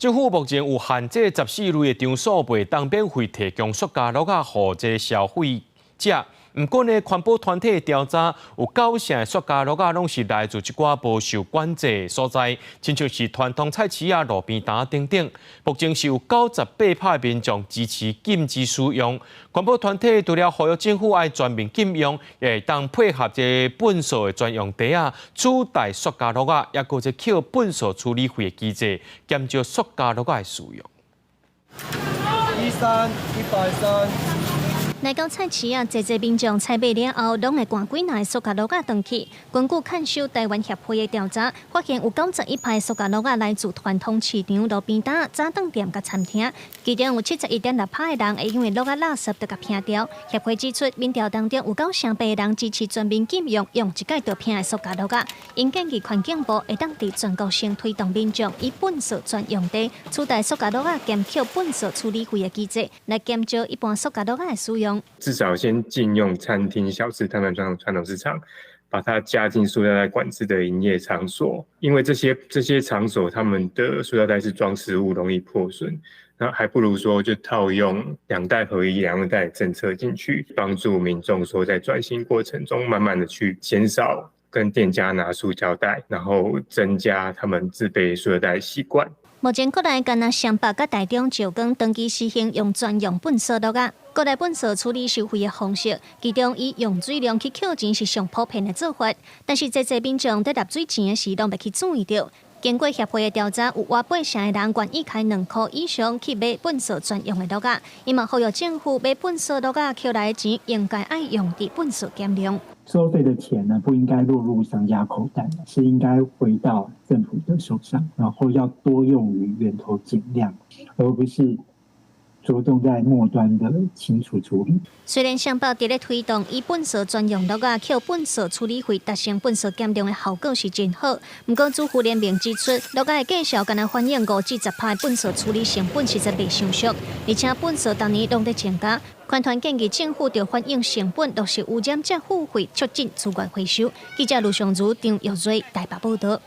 政府目前有限制14類的場所袂當免費提供塑膠簍仔予這个消費者。毋過呢，環保團體調查有九成的塑膠簍仔攏是來自一寡無受管制的所在，親像是傳統菜市仔、路邊攤等等。目前是有98%的民眾支持禁止使用。環保團體除了呼籲政府愛全面禁用，也會當配合這糞掃的專用袋仔，取代塑膠簍仔，抑閣這扣糞掃處理費的機制，減少塑膠簍仔的使用。一三130。來到菜市仔，濟濟民眾採買了後，攏會趕幾若塑膠簍仔轉去。根據看守台灣協會的調查，發現有91%塑膠簍仔來自傳統市場、路邊攤、早頓店佮餐廳，其中有71.6%的人會因為簍仔垃圾就共摒掉。協會指出，民調當中有98%的人支持全面禁用用一擺就摒的塑膠簍仔。𪜶建議環境部會當佇全國性推動民眾以糞掃專用袋取代塑膠簍仔，兼扣糞掃處理費的機制，來減少一般塑膠簍仔的使用。至少先禁用餐廳、小吃攤販、傳統市場，把它加進塑料袋管制的營業場所。因為這些場所，他們的塑料袋是裝食物，容易破損，那還不如說就套用兩袋合一、兩用袋政策進去，幫助民眾說在轉型過程中，慢慢的去減少跟店家拿塑膠袋，然後增加他們自備塑料袋的習慣。目前國內干焦雙北佮台中石岡長期實行用專用糞掃簍仔，國內糞掃處理收費的方式，其中以用水量去扣錢是上普遍的做法，但是濟濟民眾佇納水錢的時，攏袂去注意著。經過協會的調查，有倚八成的人願意開2箍以上去買糞掃專用的簍仔，伊嘛呼籲政府買糞掃簍仔扣來的錢，應該愛用佇糞掃減量。收費的錢呢，不應該落入商家口袋，是應該回到政府的手上，然後要多用於源頭減量，而不是着重在末端的清除處理。雖然雙北佇咧推動以糞掃專用簍仔扣糞掃處理費，達成糞掃減量的效果是真好。毋過主婦聯盟指出，簍仔的價數干焦反映5至10%的糞掃處理成本實在袂傷俗，而且糞掃逐年攏佇增加。環團建議政府著反映成本，落實污染者付費，促進資源回收。記者盧尚如、張玉瑞台北報導。